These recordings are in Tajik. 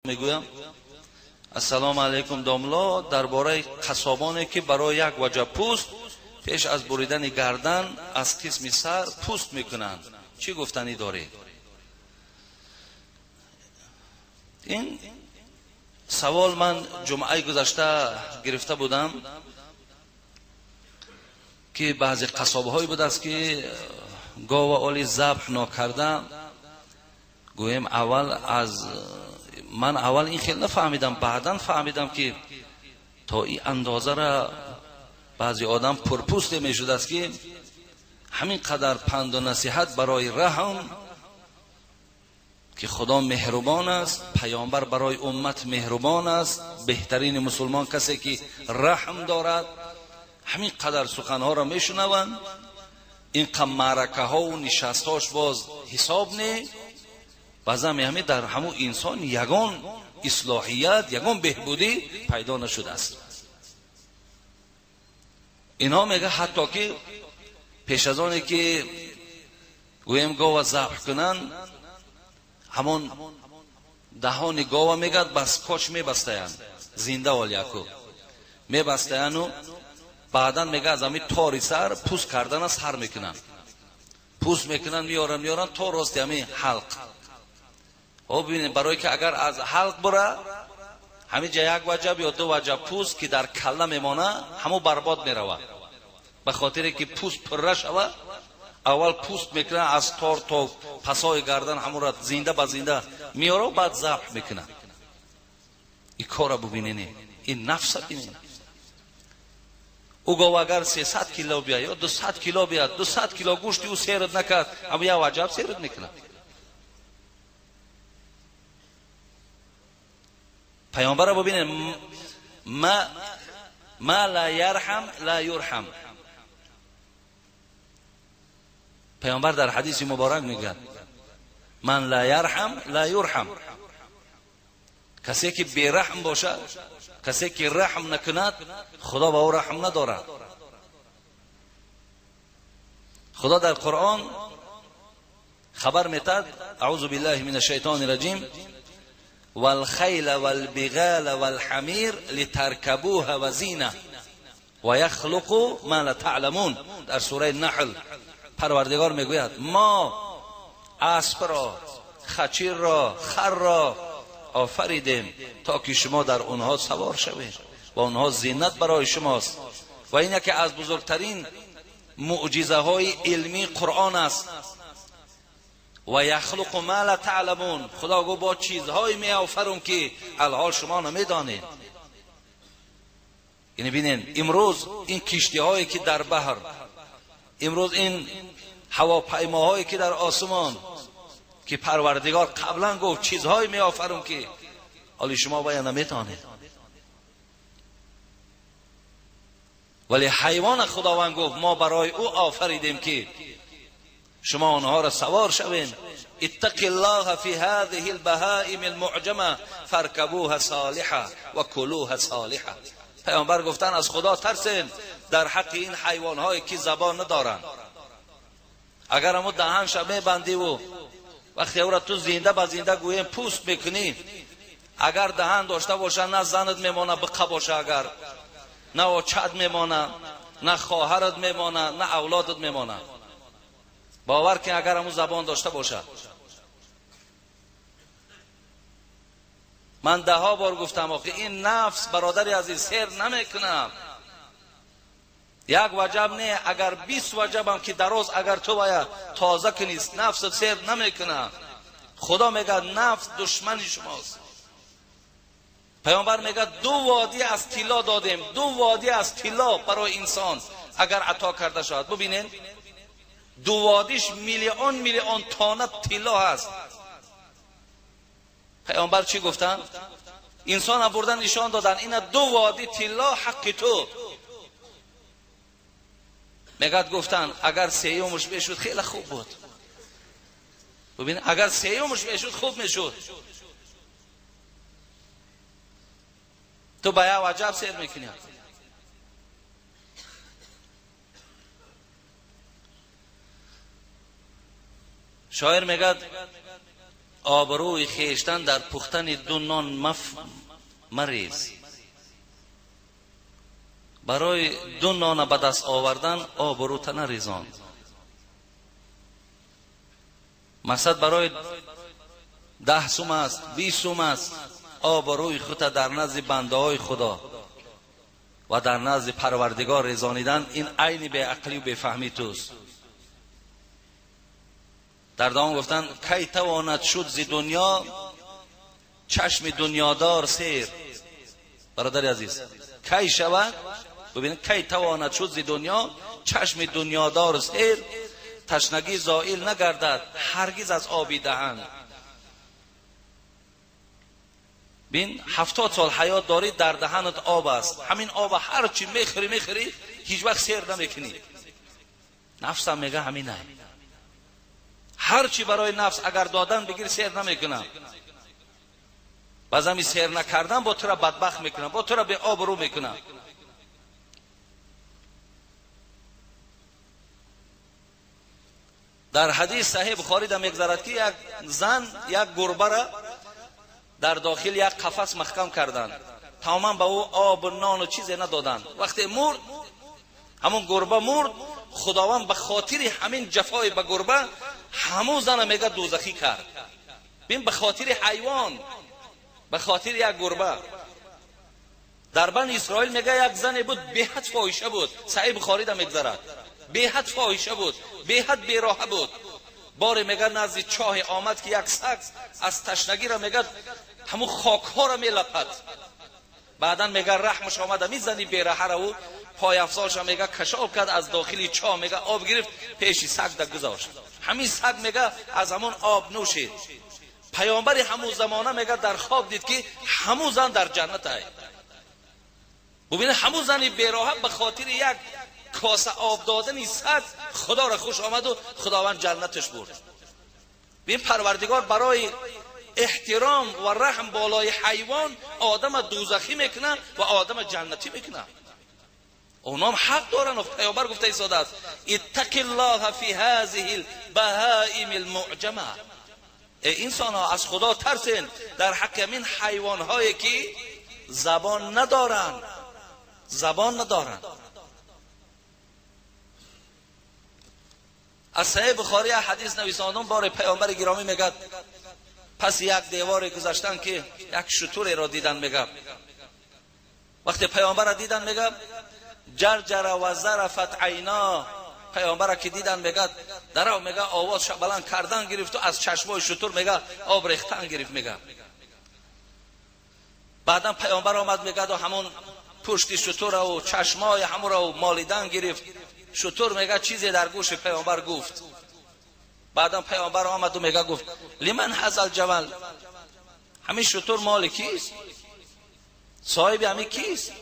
Мегӯям: ассалому алайкум, домло, дар бораи қассобоне ки барои як ваҷа пӯст пеш аз буридани гардан аз қисми сар пӯст мекунанд, чӣ гуфтанӣ доред? Ин савол ман ҷумъаи гузашта гирифта будам, ки баъзе қассобҳое будааст, ки гова оли забҳ нокарда, гӯем, аввал аз ман аввал ин хел нафаҳмидам, баъдан фаҳмидам, ки то ин андозара баъзе одам пурпӯсте мешудааст, ки ҳамин қадар панду насиҳат барои раҳм, ки Худо меҳрубон аст, паёмбар барои уммат меҳрубон аст, беҳтарини мусулмон касе ки раҳм дорад, ҳамин қадар суханҳоро мешунаванд, ин қам маъракаҳову нишастҳош боз ҳисоб не, баъзан меҳами дар ҳамун инсон ягон ислоҳият, ягон беҳбудӣ пайдо нашудааст. Инҳо мега, ҳатто ки пеш аз оне ки гӯем гова забҳ кунанд, ҳамон даҳони гова мегад бас коч мебастаянд, зинда олияку мебастаяну баъдан мега аз ҳамин тори сар пӯст кардана сар мекунанд, пӯст мекунанд, меоранд, меоранд то рости ҳамин ҳалқ. Бибинед, барое ки агар аз ҳалқ бура, ҳамин ҷа як ваҷаб ё ду ваҷаб пӯст ки дар калла мемона, ҳамун барбод меравад. Ба хотире ки пӯст пурра шава, аввал пӯст мекунанд аз тор то пасои гардан, ҳамонро зинда ба зинда меора, баъд забҳ мекунанд. Ин корро бубинед, ин нафса бинед. Ӯ гов агар 300 кило биёяд ё 200 кило биёяд, 200 кило гӯшти ӯ серд накард, ҳамон як ваҷаб серд мекунад. Паёмбарро бубинед: ма ла ярҳам ла юрҳам. Паёмбар дар ҳадиси муборак мегӯяд: ман ла ярҳам ла юрҳам. Касе ки бераҳм бошад, касе ки раҳм накунад, Худо ба ӯ раҳм надорад. Худо дар Қуръон хабар метад: аъузу биллаҳи мин ашшайтони раҷим, والخيل والبغال والحمير لتركبوها وزينة ويخلق ما لا تعلمون. در سوره نحل پروردگار میگوید ما اسب را، خچیر را، خر را آفریدیم تا که شما در آنها سوار شوید و آنها زینت برای شماست. و این یکی از بزرگترین معجزه های علمی قرآن است. و یخلق ما لا تعلمون. خدا گفت با چیزهایی می آفرم که الحال شما نمیدانید. یعنی ببینید امروز این کشتی هایی که در بحر، امروز این هواپیماهایی که در آسمان، که پروردگار قبلا گفت چیزهایی می آفرم که حالی شما باید نمیتانید. ولی حیوان خداوند گفت ما برای او آفریدیم که شما آنها را سوار شوین. اتق الله فی هذه البهائم المعجمه فارکبوها صالحا و کلوها صالحا. پیامبر گفتن از خدا ترسین در حق این حیوانهایی که زبان ندارند. اگر همون دهنش میبندی و وقتی او را تو زنده به زنده گوییم پوست میکنی، اگر دهن داشته باشه نه زنت میمانه بقه باشه، اگر نه اوچت میمانه، نه خواهرت میمانه، نه اولادت میمانه. باور کن اگر همون زبان داشته باشه. من ده ها بار گفتم آخه این نفس برادری عزیز سیر نمیکنم. یک وجب نه، اگر 20 وجبم که دروز اگر تو باید تازه کنی، نفس سیر نمیکنه. خدا میگه نفس دشمن شماست. پیامبر میگه دو وادی از طلا دادیم، دو وادی از طلا برای انسان اگر عطا کرده شود. ببینین دو وادیش میلیون میلیون تانه طلا هست. پیامبر چی گفتن؟ انسان بردن نشان دادن اینا دو وادی طلا حق تو. میگد گفتن اگر سیومش بشود خیلی خوب بود. ببین اگر سیومش بشود خوب میشد. تو با یک وجب سیر میکنی. شاعر میگد Обрӯи хештан дар пухтани ду нон марез. Барои ду нона ба даст овардан обрӯта нарезон. Мақсад барои 10 сум аст, 20 сум аст, обрӯи худта дар назди бандаҳои Худо ва дар назди Парвардигор резонидан ин айни беақлию бефаҳмӣ туст. Дар давом гуфтанд: кай тавонад шуд зи дунё чашми дунёдор сер. Бародари азиз, кай шавад? Бибинед, кай тавонад шуд зи дунё чашми дунёдор сер, ташнагӣ зоил нагардад ҳаргиз аз оби даҳан. Бин, 70 сол ҳаёт дорӣ, дар даҳанат об аст. Ҳамин об ҳар чӣ мехӯрӣ мехӯрӣ, ҳеҷ вақт сер намекунӣ. Нафсам мега ҳамин ай. Ҳар чӣ барои нафс агар додан бигир, сер намекунам. Баъзан сер накардан бо тура бадбахт мекунам, бо тура беобрӯ мекунам. Дар ҳадис саҳеҳ Бухорӣ да мегзарад ки як зан як гурбара дар дохил як қафас маҳкам карданд. Тамоман ба ӯ об, нону чизе надоданд. Вақте мурд, ҳамон гурба мурд, Худованд ба хотири ҳамин ҷафои ба гурба ҳамон зана мега дӯзахӣ кард. Бин, ба хотири ҳайвон, ба хотири як гурба. Дар Бани Исроил мега як зане буд, беҳад фоҳиша буд. Саҳеҳ Бухорӣ да мегзарад. Беҳад фоҳиша буд, беҳад бероҳа буд. Боре мега назди чоҳе омад ки як саг аз ташнагиро мега ҳамун хокҳоро мелапад. Баъдан мега раҳмаш омада мизани бераҳаро ӯ пойафзолша мега кашол кард, аз дохили чоҳ мега об гирифт, пеши саг да гузошт. Ҳамин саг мега аз ҳамун об нӯшид. Паёмбари ҳамун замона мега дар хоб дид ки ҳамун зан дар ҷаннат ай. Бубинед, ҳамун зани бероҳа ба хотири як коса об додани саг Худоро хуш омаду Худованд ҷаннаташ бурд. Бин, Парвардигор барои эҳтиром ва раҳм болои ҳайвон одама дӯзахӣ мекунад ва одама ҷаннатӣ мекунад. Онам ҳақ доранд. Паёмбар гуфта истодааст: иттақи ллоҳа фи ҳазиҳи лбаҳаими лмуъҷама. Э инсонҳо, аз Худо тарсен дар ҳаққи ҳамин ҳайвонҳое ки забон надоранд, забон надоранд. Аз саҳеҳ Бухорӣ ҳадис нависондум, боре паёмбари гиромӣ мегӯяд: пас як деворе гузаштан ки як шутуреро дидан мегӯяд. Вақте паёмбарро дидан мегӯяд: ҷарҷара ва зарафат айно. Паёмбарро ки дидан мегӯяд, дарав мегӯяд овозша баланд кардан гирифту аз чашмои шутур мегӯяд об рехтан гирифт мегӯяд. Баъдан паёмбар омад мегӯяду ҳамон пушти шутураву чашмои ҳамуро молидан гирифт. Шутур мега чизе дар гӯши паёмбар гуфт. Баъдан паёмбар омаду мега гуфт: лиман ҳазал ҷавал, ҳамин шутур моли кист? Соҳиби ҳамин кист?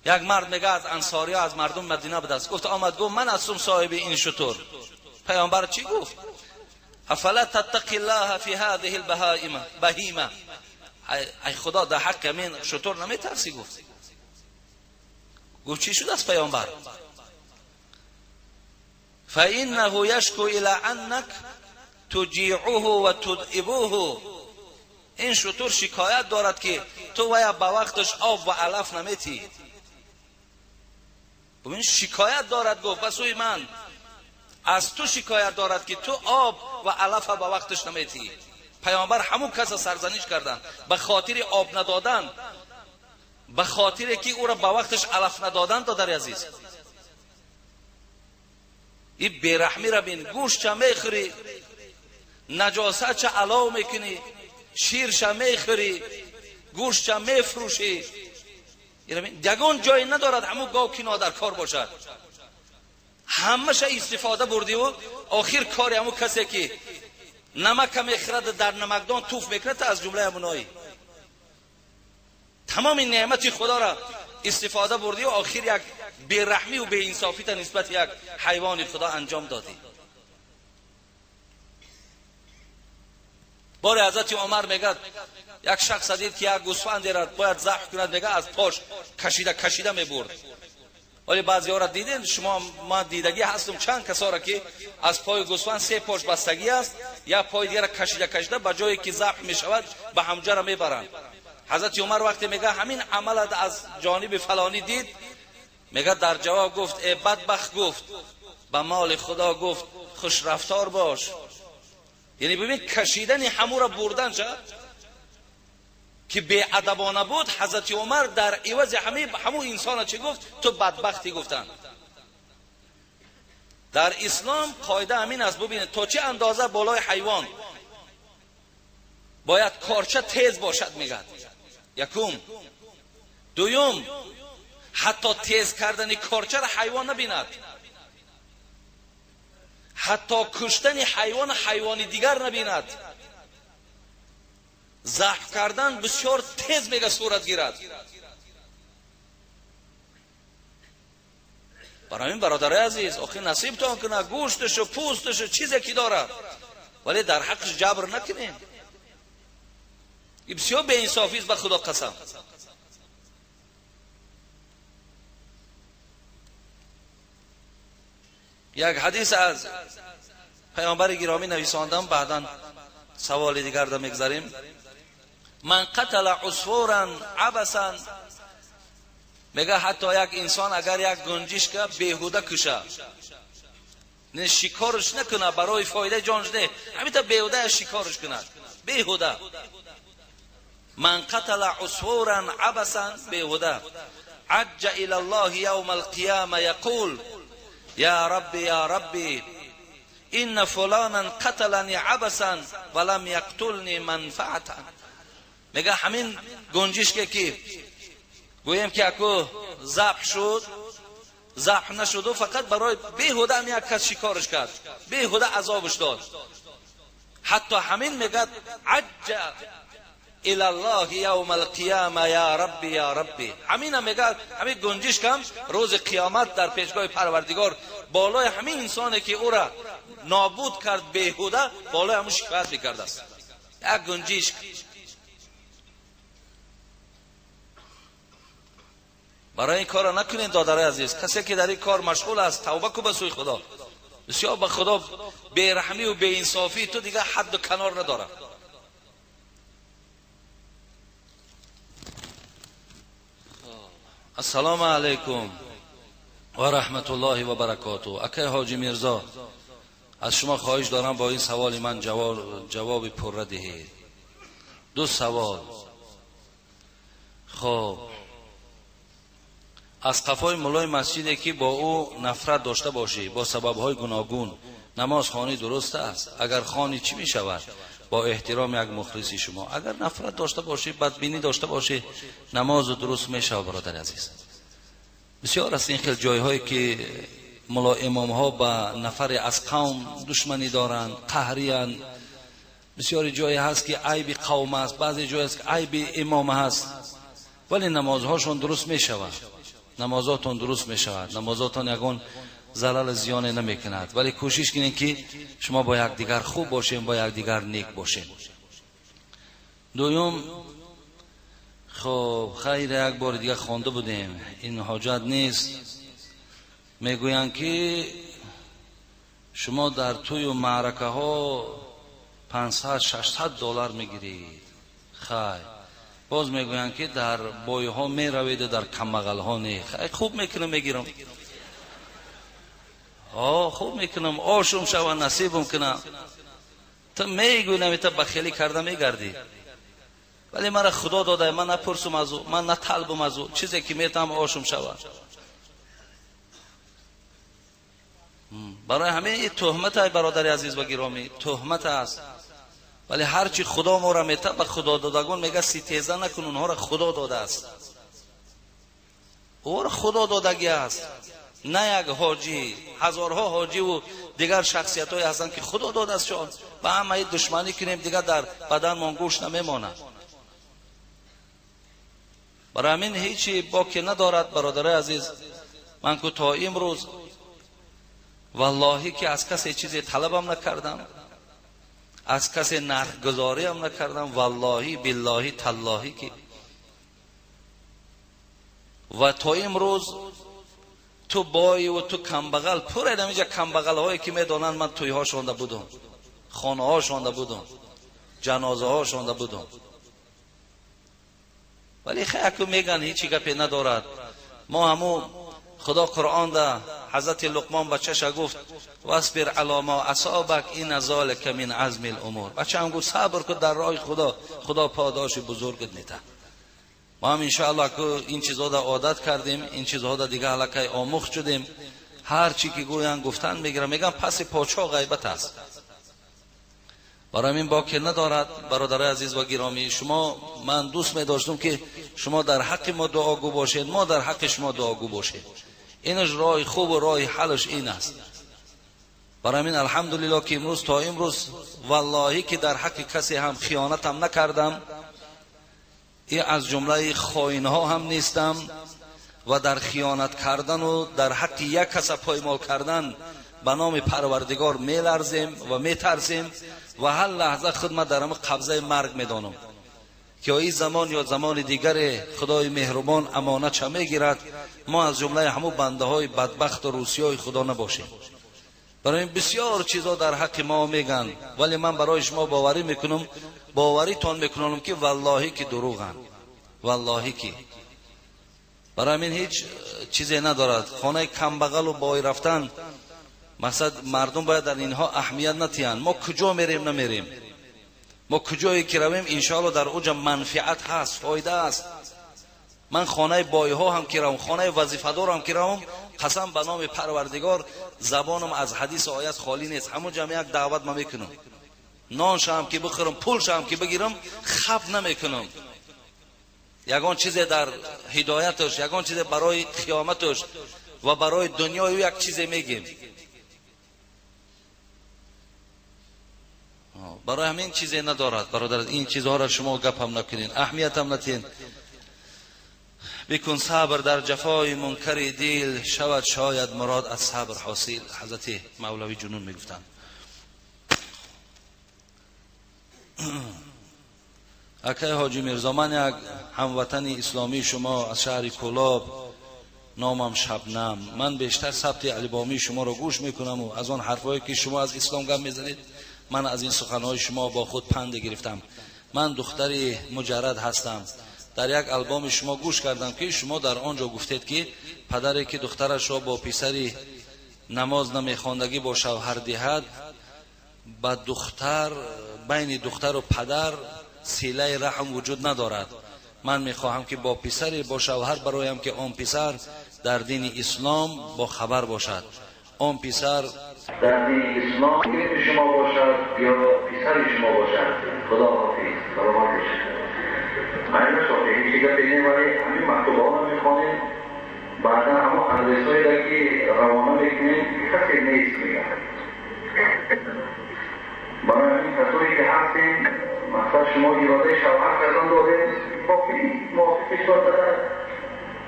Як мард мега аз ансориё, аз мардум Мадина будааст. Гуфт, омад гуфт: ман ҳастум соҳиби ин шутур. Паёмбар чӣ гуфт? афала таттақи ллоҳа фи ҳазиҳи лбаҳаима баҳима. Ай Худо, дар ҳаққи ҳамин шутур наметарсӣ? Гуфт. Гуфт чӣ шудааст паёмбар? фаиннаҳу яшку ила аннак туҷиъуҳу ва тудъибуҳу. Ин шутур шикоят дорад ки ту вая ба вақташ об ва алаф наметӣ. Бубин, шикоят дорад, гуфт, ба сӯи ман аз ту шикоят дорад ки ту об ва алафа ба вақташ наметӣ. Паёмбар ҳамун каса сарзаниш карданд ба хотири об надодан, ба хотире ки ӯро ба вақташ алаф надодан. Додари азиз, ин бераҳмиро бин, гӯштша мехӯрӣ, наҷосатша алов мекунӣ, ширша мехӯрӣ, гӯштша мефурӯшӣ. Ягон ҷое надорад ҳамун гов ки нодаркор бошад. Ҳамаша истифода бурдиву охир кори ҳамун касе ки намака мехӯрад, дар намакдон туф мекунад, аз ҷумлаи ҳамуноӣ. Тамоми неъмати Худоро истифода бурдӣ ва охир як бераҳмиву беинсофита нисбати як ҳайвони Худо анҷом додӣ. Боре ҳазрати Умар мегӯяд, як шахс дид ки як гӯсфандеро бояд забҳ кунад, мегӯяд аз пош кашида кашида мебурд. ولی بعضی ها را دیدین شما، ما دیدگی هستم چند کسا را که از پای گوسفند سه پاش بستگی است، یا پای دیگر را کشیده کشیده به جایی که ذبح می شود به همجا را میبرند. حضرت عمر وقتی میگه همین عمل از جانب فلانی دید، میگه در جواب گفت ای بدبخت، گفت به مال خدا، گفت خوش رفتار باش. یعنی ببین کشیدن همو را بردن چه که بی ادبانه بود. حضرت عمر در عوض همو انسان چه گفت؟ تو بدبختی گفتن. در اسلام قاعده همین است. ببینید تا چه اندازه بالای حیوان باید کارچه تیز باشد میگه. یکم. دوم، حتی تیز کردن کارچه را حیوان نبیند، حتی کشتن حیوان حیوان دیگر نبیند. ذبح کردن بسیار تیز میگه صورت گیرد. برای این برادرای عزیز، آخه نصیبتان کنه گوشتش و پوستش و چیزی که داره، ولی در حقش جبر نکنیم. این بسیار بی انصافی است، به خدا قسم. یک حدیث از پیامبر گرامی نویساندم، بعدا سوال دیگر را میگذاریم. من قتل عصفورا عبثا، میگه حتی یک انسان اگر یک گنجشک بیهوده کشه، نه شکارش نکنه برای فایده جانش، نه همین بیهوده شکارش کنه، بیهوده. من قتل عصفورا عبثا، بیهوده، عج الى الله یوم القیامه یقول یا ربی یا ربی ان فلانا قتلنی عبثا ولم یقتلنی منفعتا. میگه همین گنجشک که گویم که اکو ذبح شد، ذبح نشد و فقط برای بیهوده هم یک کس شکارش کرد، بیهوده عذابش داد. حتی همین میگه عج الى الله یوم القیامه یا ربی یا ربی. همین هم میگه، همین گنجشک هم روز قیامت در پیشگاه پروردگار بالای همین انسانی که او را نابود کرد بیهوده، بالای همون شکایت میکرده است. یک گنجشک. برای این کار را نکنید دادرای عزیز. کسی که در این کار مشغول است توبه کو به سوی خدا. بسیار به خدا بی‌رحمی و بی‌انصافی تو دیگه حد و کنار نداره. السلام علیکم و رحمت الله و برکاته. اکی حاجی میرزا، از شما خواهش دارم با این سوال من جواب پر دهید. دو سوال. خب، از قفای ملای مسجدی که با او نفرت داشته باشی با سببهای گوناگون نماز خوانی درست است؟ اگر خوانی چی می شود؟ با احترام یک مخلصی شما. اگر نفرت داشته باشی، بدبینی داشته باشی، نماز درست می شود برادر عزیز. بسیار است این خیلی جایهایی که ملا امام ها با نفر از قوم دشمنی دارند، قهریان. بسیار جایی هست که عیب قوم است، بعضی جایی هست که عیب امام هست، ولی نمازهاشون درست می شود. نمازاتون درست می شود، نمازاتون یگان زلال زیان نمی کند. ولی کوشش کنین که شما با یکدیگر خوب باشین، با یکدیگر نیک باشین. دوم، خب خیر یک بار دیگه خوانده بودیم، این حاجت نیست. میگویند که شما در توی معرکه ها 500-600 دلار میگیرید. خیر، باز میگویند که در بای ها میروید، در کمغل ها نه. خیلی خوب میکنم میگیرم، خوب میکنم، آشم شوه نصیبم کنم. تو میگوی نمیتا بخیلی کرده میگردی، ولی مرا خدا داده، من نپرسم از او، من نطلبم از او، چیزی که میتم آشم شوه. برای همه این تهمت های برادر عزیز و گرامی، تهمت است. ولی هرچی خدا ما را میته به خدا دادگان میگه ستیزه نکن، اونها را خدا داده است، او را خدا دادگی است. نه یک حاجی، هزارها حاجی و دیگر شخصیت های هستند که خدا داده است شان. با همه دشمنی کنیم دیگر در بدن من گوش نمیماند. برای همین هیچی باکی ندارد برادر عزیز. من که تا امروز واللهی که از کسی چیزی طلبم نکردم، از کسی نرخ گذاری هم نکردم، واللهی باللهی تاللهی که و تا امروز Ту бой ва ту камбағал, пур инҷа камбағалҳое ки медонанд ман тӯйҳошонда будам, хонаҳошонда будам, ҷанозаҳошонда будам. Вале хай меган ҳеҷ гапе надорад. Мо ҳаму Худо Қуръон да Ҳазрати Луқмон бачаша гуфт: васбир ала ма асобак ин залика мин азми الامور. Бачаам гуфт сабр кун дар роҳи Худо, Худо подоши бузургат медиҳад. Мо ҳам иншоаллоҳ ки ин чизҳо да одат кардем, ин чизҳо да дига аллакай омӯхт шудем. Ҳар чи ки гӯянд гуфтан мегирам, мегӯям паси почо ғайбат аст. Барои ҳамин боке надорад. Бародарои азиз ва гиромӣ, шумо ман дӯст медоштам ки шумо дар ҳаққи мо дуогӯ бошед, мо дар ҳаққи шумо дуогӯ бошед. Инаш роҳи хубу роҳи ҳалш ин аст. Барои ҳамин алҳамдулиллоҳ ки имрӯз то имрӯз валлоҳӣ ки дар ҳаққи касе ҳам хиёнатам накардам, ин аз ҷумлаи хоинҳо ҳам нестам ва дар хиёнат кардану дар ҳаққи як каса поймол кардан ба номи Парвардигор меларзем ва метарсем ва ҳар лаҳза худ ман дар ҳамин қабзаи марг медонам ки ин замон ё замони дигаре Худои меҳрубон амонатша мегирад, мо аз ҷумлаи ҳамун бандаҳои бадбахту русиёи Худо набошем. Барои ин бисёр чизо дар ҳаққи мо мегӯянд, вале ман барои шумо боварӣ мекунам, боваритон мекунам ки валлоҳӣ ки дурӯғанд, валлоҳӣ ки. Барои ҳамин ҳеҷ чизе надорад. Хонаи камбағалу бой рафтан мақсад мардум бояд дар инҳо аҳамият натиҳанд. Мо куҷо мерем намерем, мо куҷое ки равем иншоаллоҳ дар уҷа манфиат ҳаст, фоида аст. Ман хонаи бойҳо ҳам ки равам, хонаи вазифадор ҳам ки равам, қасам ба номи Парвардигор забонам аз ҳадису оят холӣ нест. Ҳамун ҷамъ як даъват ма мекунам, ноншам ки бихӯрам, пулшам ки бигирам, хаб намекунам. Ягон чизе дар ҳидояташ, ягон чизе барои қиёматаш ва барои дунёи як чизе мегем. Барои ҳамин чизе надорад бародар, ин чизҳоро шумо гапам накунед, аҳамиятам натиҳед. Бикун сабр дар ҷафои мункари дил, шавад шояд мурод аз сабр ҳосил. Ҳазрати Мавлавӣ Ҷунун мегуфтанд. Акай Ҳоҷи Мирзо, ман як ҳамватани исломии шумо аз шаҳри Кӯлоб, номам Шабнам. Ман бештар сабти албомии шуморо гӯш мекунаму аз он ҳарфҳое ки шумо аз ислом гап мезанед, ман аз ин суханҳои шумо бо худ панд гирифтам. Ман духтари муҷаррад ҳастам. Дар як албоми шумо гӯш кардам ки шумо дар он ҷо гуфтед ки падаре ки духтарашро бо писари намоз намехондагӣ бо шавҳар диҳад, ба духтар байни духтару падар силаи раҳм вуҷуд надорад. Ман мехоҳам ки бо писаре бо шавҳар бароям ки он писар дар дини ислом бо хабар бошад. Он писар дар дини ислом шумо бошад ё писари шумо бошад. Худо ҳофиз, саломат бошед. Майна шофи ҳеҷ гапе не, вале ҳамин мактубҳоро мехонем, баъдан ҳамон адресҳоеро ки равона мекунем касе нест мегӯяд. Барои ҳамин касое ки ҳастем, мақсад шумо иродаи шавҳар кардан доред, боқӣ мувофиқи шуд.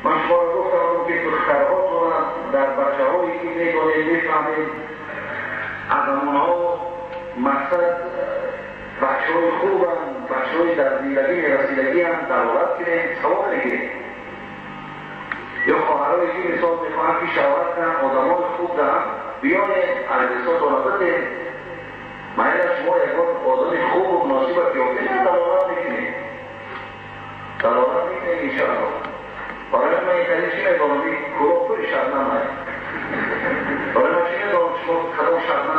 Ман шуморо гуфтам ки духтарҳотонро дар бачаҳое ки медонед мефаҳмед, аз онҳо мақсад бачаҳои хубанд, бачаҳои дар зиндагӣ мерасидагианд, далолат кунем, савоб мегирем. Ё хоҳарое ки мисол мехоҳанд ки шавҳар кунанд, одамои хуб даҳанд, биёнед адресотонро бидед. Майна шумо ягон одами хубу муносиба ёфтед, далолат мекунед, далолат мекунед иншоаллоҳ. Барои ман ин чӣ медонам, ин кӯлоб пури шабнам аст. Барои ман чӣ медонам шумо кадом шабнам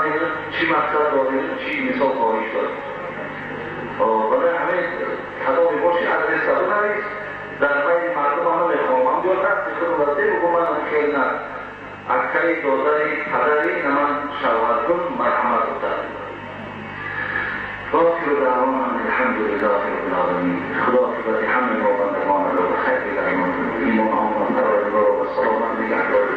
чӣ мақсад доред, чӣ мисол хоҳиш доред. Барои ҳамин кадоме боши адреса бинавис, дар байни мардум ҳама мехоҳам. Ман биё дасти худро де бигӯ ман хел на акаи додари падари на ман шавҳар кун, марҳамат гуфтад. وآخر دعوانا أن الحمد لله رب العالمين. خدا عاقبت همه ما بندگان را به خیر بگرداند. ایمانها پروردگار و سلامت نگه دارد.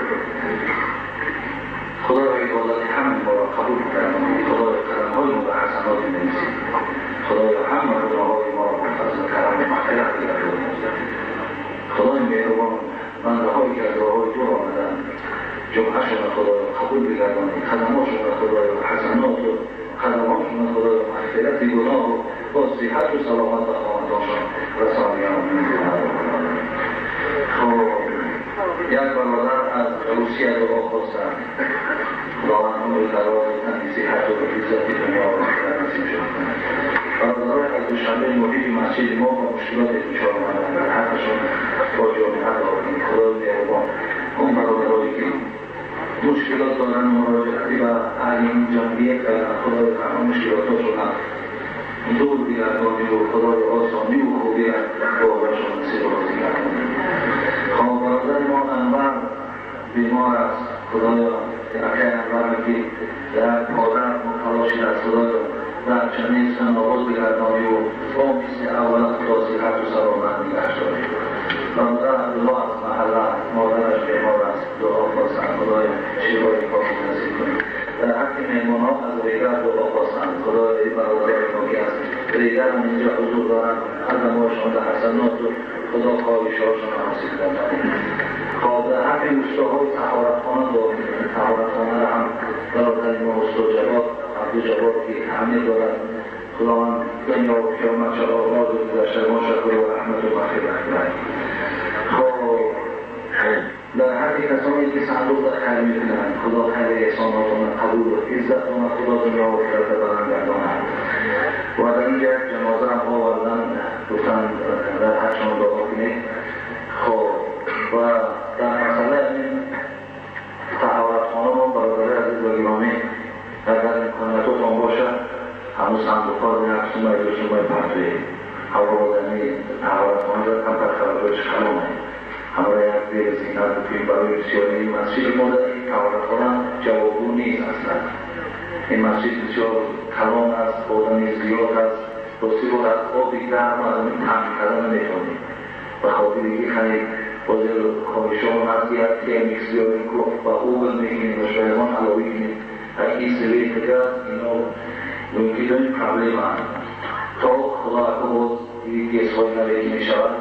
خدا عبادت همه ما را قبول بگرداند. خدا قدم‌های ما به حسنات بنویسید. خدایا همه گناه‌های ما را به فضل کرم و مغفرت بگرداند. خدای مهربان بنده‌هایی که از راه‌های دور آمدند جمعه‌شان را خدایا قبول بگردانید. قدم‌هاشون را خدایا حسنات و قدم‌هاشون خدایا مغفرت گناه و با صحت و سلامت به خاندانشان رسانی. آمین. خب. Як бародар аз Русия дуо хостанд. Худованд умри дароз, тани сиҳат ва иззати дунё ва охират насиб шуд. Бародарон аз Душанбе муҳити масҷиди мо ба мушкилоте дучор омаданд. Дар ҳаққашон бо ҷомеа дуо кунед. Худои меҳрубон он бародарое ки мушкилот доранд муроҷиати ба аҳли ин ҷамъият карданд, Худои ҳама мушкилоташонро дур бигардонӣ ва Худои осонӣ ва хубият бобашон насиб розӣ гардонӣ. Хоб бародари мо Анвар бемор аст. Худоё акай Анвар ки дар подар мубтало шудааст, Худоё дар чунин санобод бигардонӣ ва бо мисли аввал Худо сиҳату саломат нигаҳ дорӣ. Бародар Абдулло аз маҳалла модараш бемор аст, дуо хостанд. Худоё шифои комил насиб кунӣ. Дар ҳаққи меҳмонҳо аз Регар дуо хостанд. Худои бародарони мо ки аз Регар ҳам инҷо ҳузур доранд, қадамҳояшон дар ҳасаноту Худо хоҳишҳошонро ҳосил гардонад. Хоб дар ҳаққи устоҳои таҳоратхона дуо кунед. Таҳоратхонаро ҳам бародари мо устод Ҷавод Абдуҷавод ки таъмир дорад, Худованд дунё ва қиёматшо оғоз ва гузаштагонша Худо раҳмату мағфират кунад. Хоб дар ҳаққи касоне ки сандуқ дар хайр мекунанд, Худо хайри эҳсонотонро қабул, иззатонро Худо дунё ва охиратро баланд гардонад. Ва дар инҷа як ҷаноза ҳам оварданд, гуфтанд дар ҳаққшон дуо кунед. Хоб ва дар масъалаи ин таҳоратхона мо бародари азиз ва гиромӣ агар имкониятотон бошад, ҳамун сандуқҳоро як сумай ду сумай партоед. Ҳавородани таҳоратхона камтар хароҷотш калонае. Ҳамро як зери зинат бикунем барои бисёри масҷиди мо дар ин таҳоратхона ҷавобгӯ нест аслан. Ин масҷид бисёр калон аст, одами зиёд аст, рости бор аз оби гарм аз ин таъмин карда наметавонем. Ба хотири ки хай ҳозир хоҳишҳомон ҳаст ки як термикс биёрем, ку ба угол мекунем ва шоягон аловӣ кунем. Ин свет газ ино мумкин проблема то Худо аку боз гесҳои наве ки мешавад,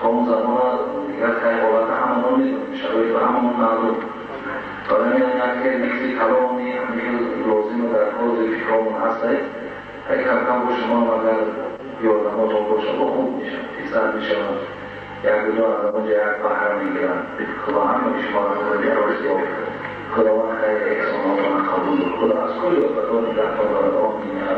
то он замона дигар хай ҳолата ҳамамон медонем, шароит ба ҳамамон маълум. Барои як термикси калони ҳамин лозима дар ҳозир фикрҳомон ҳастед. Агар кам-кам бо шумо агар ёрдамотон бошад, бо хуб мешавад, тезтар мешавад. Як ду аз онҷо як баҳра мегиранд. Худо ҳамаи шуморо рози, Худованд хайр эҳсонотонро қабул, Худо аз кулли офатҳо нигаҳтон дорад. Омин.